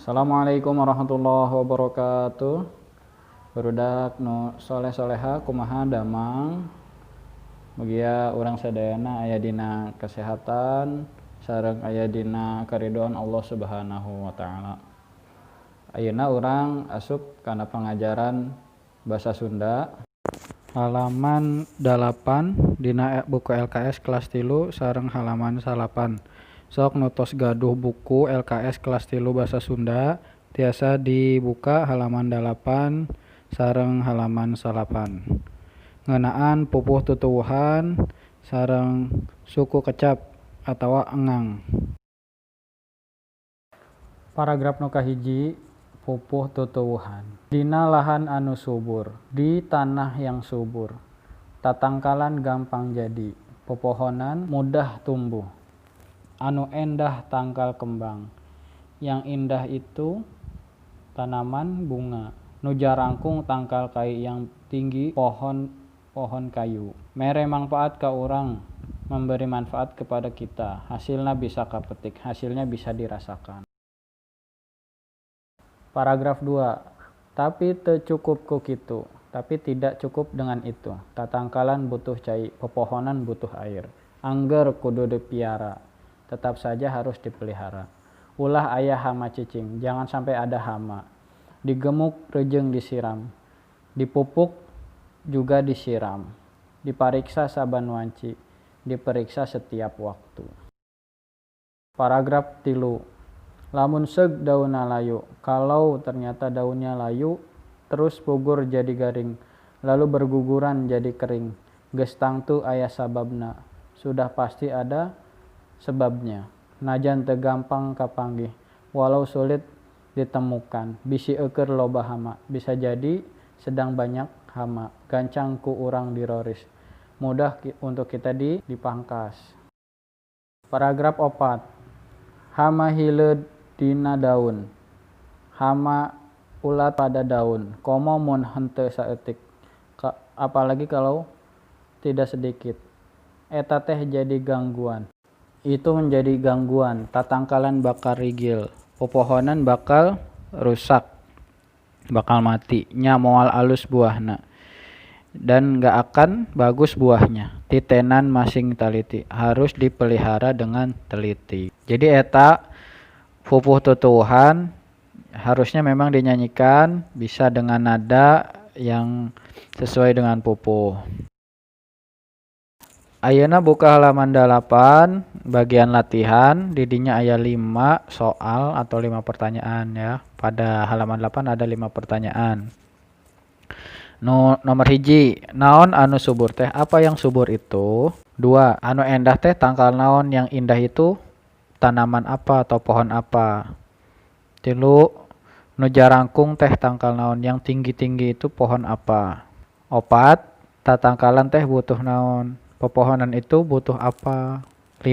Assalamualaikum warahmatullahi wabarakatuh. Barudak nu soleh-soleha, kumaha damang? Mugia urang sadayana aya dina kesehatan sareng aya dina karidoan Allah Subhanahu wa taala. Ayeuna urang asup kana pangajaran basa Sunda halaman 8 dina buku LKS kelas 3 sareng halaman 9. Sok nu tos gaduh buku LKS kelas 3 basa Sunda tiasa dibuka halaman 8 sareng halaman 9 ngeunaan pupuh tutuwuhan sareng suku kecap atawa engang. Paragraf nu kahiji, pupuh tutuwuhan. Dina lahan anu subur, di tanah yang subur, tatangkalan gampang jadi, pepohonan mudah tumbuh. Anu endah tangkal kembang, yang indah itu tanaman bunga. Nu jarangkung tangkal kai, yang tinggi pohon pohon kayu. Mere mangpaat ka urang, memberi manfaat kepada kita. Hasilna bisa kapetik, hasilnya bisa dirasakan. Paragraf 2. Tapi teu cukup ku kitu, tapi tidak cukup dengan itu. Tatangkalan butuh cai, pepohonan butuh air. Angger kudu dipiara, tetap saja harus dipelihara. Ulah aya hama cicing, jangan sampai ada hama. Digemuk rejeung disiram, dipupuk juga disiram. Dipariksa saban wanci, diperiksa setiap waktu. Paragraf 3. Lamun seug daunna layu, kalau ternyata daunnya layu, terus pugur jadi garing, lalu berguguran jadi kering. Geus tangtu aya sababna, sudah pasti ada sebabnya. Najan teu gampang kapanggih, walau sulit ditemukan, bisi eueur loba hama, bisa jadi sedang banyak hama. Gancang ku urang diroris, mudah untuk kita dipangkas. Paragraf 4. Hama hileud dina daun, hama ulat pada daun, komo mun henteu saeutik, apalagi kalau tidak sedikit. Eta teh jadi gangguan. Itu menjadi gangguan, tatangkalan bakal rigil, pepohonan bakal rusak, bakal mati, nya moal alus buahna. Dan gak akan bagus buahnya. Titenan masing taliti, harus dipelihara dengan teliti. Jadi eta pupuh tutuwuhan harusnya memang dinyanyikan bisa dengan nada yang sesuai dengan pupuh. Ayeuna buka halaman 8 bagian latihan, didinya aya 5 soal atau 5 pertanyaan ya. Pada halaman 8 ada 5 pertanyaan. Nu nomor 1, naon anu subur teh? Apa yang subur itu? 2, anu endah teh tangkal naon? Yang indah itu tanaman apa atau pohon apa? 3, nu jarangkung teh tangkal naon? Yang tinggi-tinggi itu pohon apa? 4, tatangkalan teh butuh naon? Pepohonan itu butuh apa? 5,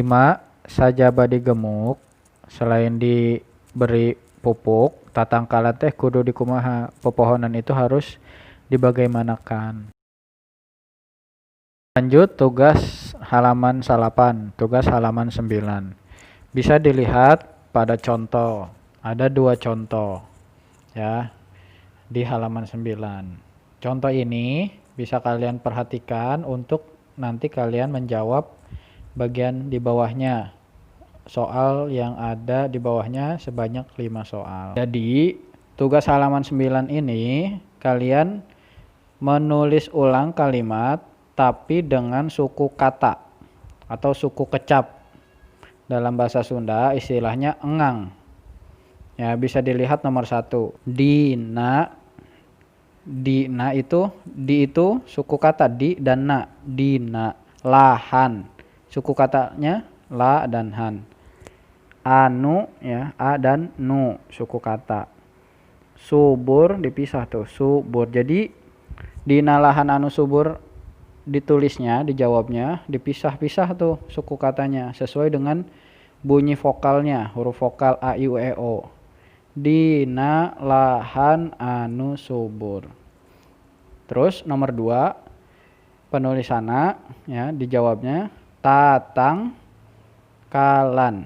sajaba digemuk, selain diberi pupuk, tatangkalan teh kudu dikumaha? Pepohonan itu harus dibagaimanakan? Lanjut tugas halaman 9, tugas halaman 9. Bisa dilihat pada contoh. Ada 2 contoh ya di halaman 9. Contoh ini bisa kalian perhatikan untuk nanti kalian menjawab bagian di bawahnya. Soal yang ada di bawahnya sebanyak 5 soal. Jadi tugas halaman 9 ini kalian menulis ulang kalimat tapi dengan suku kata atau suku kecap. Dalam bahasa Sunda istilahnya engang. Ya, bisa dilihat nomor 1. Dina, dina itu, di itu suku kata di dan na, dina, lahan. Suku katanya la dan han. Anu ya, a dan nu suku kata. Subur dipisah tuh, subur. Jadi dina lahan anu subur ditulisnya, dijawabnya dipisah-pisah tuh suku katanya sesuai dengan bunyi vokalnya, huruf vokal a, i, u, e, o. Dina lahan anu subur. Terus nomor 2 penulisanna ya dijawabnya tatang kalan.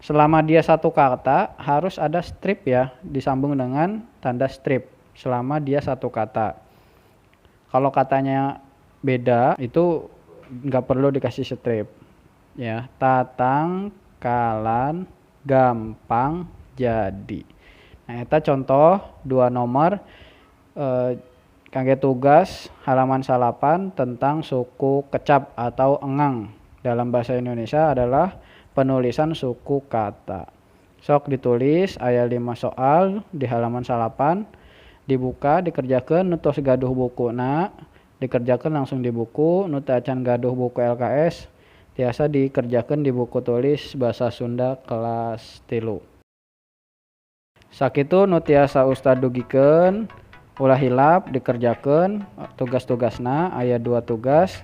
Selama dia satu kata harus ada strip ya, disambung dengan tanda strip selama dia satu kata. Kalau katanya beda itu nggak perlu dikasih strip ya. Tatangkalan gampang jadi. Nah, eta contoh 2 nomor kangge tugas halaman 9 tentang suku kecap atau engang. Dalam bahasa Indonesia adalah penulisan suku kata. Sok ditulis aya 5 soal di halaman 9, dibuka dikerjakan nu tos gaduh bukuna, dikerjakan langsung di buku, nu teu acan gaduh buku LKS tiasa dikerjakan di buku tulis bahasa Sunda kelas 3. Sakitu nu tiasa Ustad dugikeun, ulah hilap dikerjakan tugas-tugasna, aya 2 tugas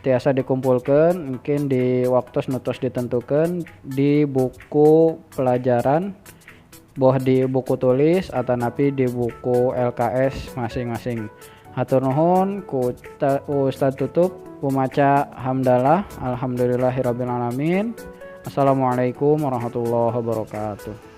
tiasa dikumpulkan mungkin di waktu nu tos ditentukan di buku pelajaran, boh di buku tulis atau napi di buku LKS masing-masing. Hatur nuhun ku Ustad tutup pemaca hamdalah, alhamdulillahirabbil alamin. Assalamualaikum warahmatullahi wabarakatuh.